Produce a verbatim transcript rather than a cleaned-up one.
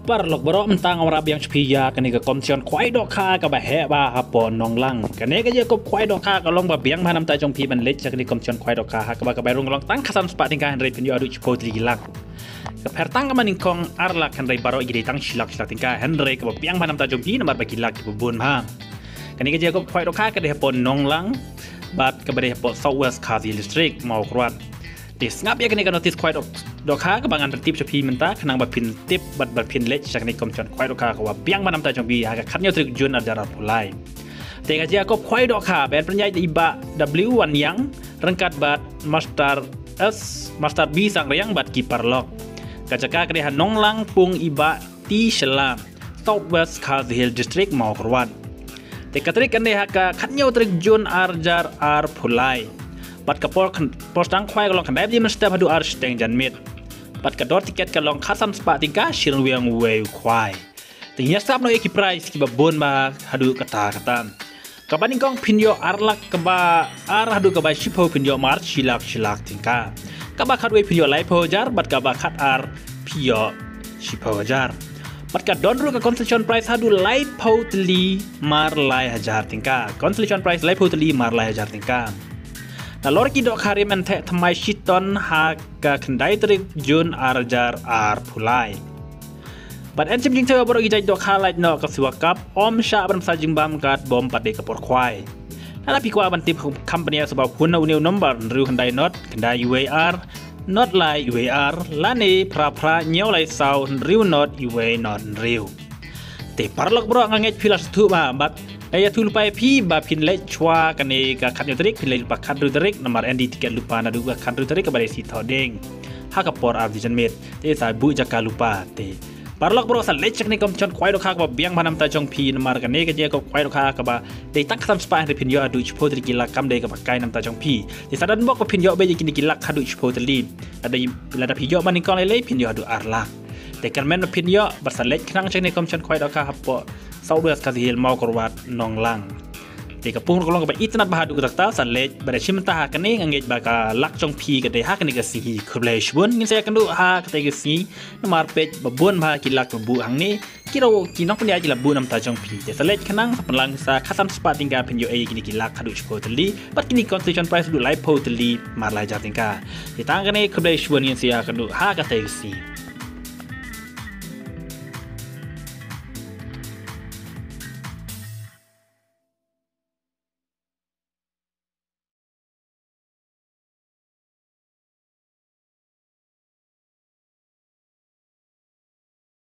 Paralok baroh, mynta nga wanrah biang sha phi ïa kane ka competition khwai dohkha kaba heh bha hapoh Nonglang. Kane ka jingïakob khwai dohkha ka long ba biang bha namar ta jong phi ban leit sha kane ka competition khwai dohkha ha kaba ka bai rung ka long tang khatsan spah tyngka, hynrei phin ïoh haduh shiphew tylli ki lak. Ka pher tang kaba nyngkong ar lak, hynrei baroh ki dei tang shi lak shi lak tyngka, hynrei kaba biang bha namar ta jong phi namar ba ki lak kiba bun bha. Kane ka jingïakob khwai dohkha ka dei hapoh Nonglang bad kaba dei hapoh South West Khasi Hills District, Mawkyrwat. Te sngap ïa kane ka notice khwai doh-, dohkha kaba ngan pyntip sha phi mynta khnang ba phin tip bad ba phin leit sha kane ka competition khwai dohkha kaba biang bha namar ta jong phi ha ka khathynñiew tarik Jun arhajar arphew lai. Te ka jingïakob khwai dohkha ban pynïaid da i Bah W Wanïang ryngkat bad Master S, Master B Sangriang bad ki paralok. Ka jaka ka dei ha Nonglang, pung i Bah T Shylla, South West Khasi Hills District, Mawkyrwat. Te ka tarik kan dei ha ka khathynñiew tarik Jun arhajar arphew lai. Bad ka por khan-, por sdang khwai ka long khyndai baje mynstep haduh ar shiteng janmiet. Bad ka dor tiket ka long khatsan spah tyngka shi ryngwiang uwei u khwai. Te ngin ïa sngap noh ïa ki prize kiba bun bha haduh katta katta. Kaba nyngkong phin ïoh ar lak, kaba ar haduh kaba shiphew phin ïoh mar shi lak shi lak tyngka. Kaba khatwei phin ïoh laiphew hajar bad kaba khatar phin ïoh shiphew hajar. Bad ka don ruh ka consolation prize haduh laiphew tylli mar lai hajar tyngka. Consolation prize laiphew tylli mar lai hajar tyngka. Nalor ki dohkha rim yn theh thymmai shiton ha ka khyndai tarik Jun arhajar arphew lai. Bad yn shim jingthaw ïa baroh ki jait dohkha lait noh ka Siwa Cup, ym shah ban bsa jingbam katba ym pat dei ka por khwai. Lada phi kwah ban tip kham bniah sa ba phone na une u number hynriew khyndai not khyndai uwei ar not lai uwei ar lane phra phra hynñiew lai saw hynriew not uwei not hynriew. Te paralok baroh, nga ngeit phi la sngewthuh bha bad nga ïathuh lypa ïa phi ba phin leit shuwa kane ka khathynñiew tarik, phin leit lypa khathynriew tarik namar yn die tiket lypa naduh ka khathynriew tarik kaba dei sngi Thohdieng ha ka por ar baje janmiet. Te sa buh jaka lypa. Te paralok baroh, sa leit sha kane ka competition khwai dohkha kaba biang bha namar ta jong phi namar kane ka jingïakob khwai dohkha kaba dei tang khatsan spah, hynrei phin ïoh haduh shiphew tylli ki lak, kam dei kaba kai namar ta jong phi. Te sa don bok ba phin ïoh beit ïa kine ki lak haduh shiphew tylli. Lada, lada phi ïoh ba nyngkong lei lei phin ïoh haduh ar lak. Te kyrmen ba phin ïoh bad sa leit khnang sha kane ka competition khwai dohkha hapoh South West Khasi Hills, Mawkyrwat, Nonglang. Te ka pung ruh ka long kaba itynnad bha haduh katta katta, sa leit bad shim bynta ha kane. Nga ngeit ba ka lak jong phi ka dei ha kane ka sngi. Khublei shibun, ngin sa ïakynduh ha katei ka sngi namar peit ba bun bha ki lak ba buh hangne. Ki ruh ki nongpynïaid ki la buh namar ta jong phi. Te sa leit khnang, sa pynlang sa khatsan spah tyngka, phin ïoh ei kine ki lak haduh shiphew tylli bad kine consolation prize haduh laiphew tylli mar lai hajar tyngka. Te tang kane, khublei shibun, ngin sa ïakynduh ha katei ka sngi.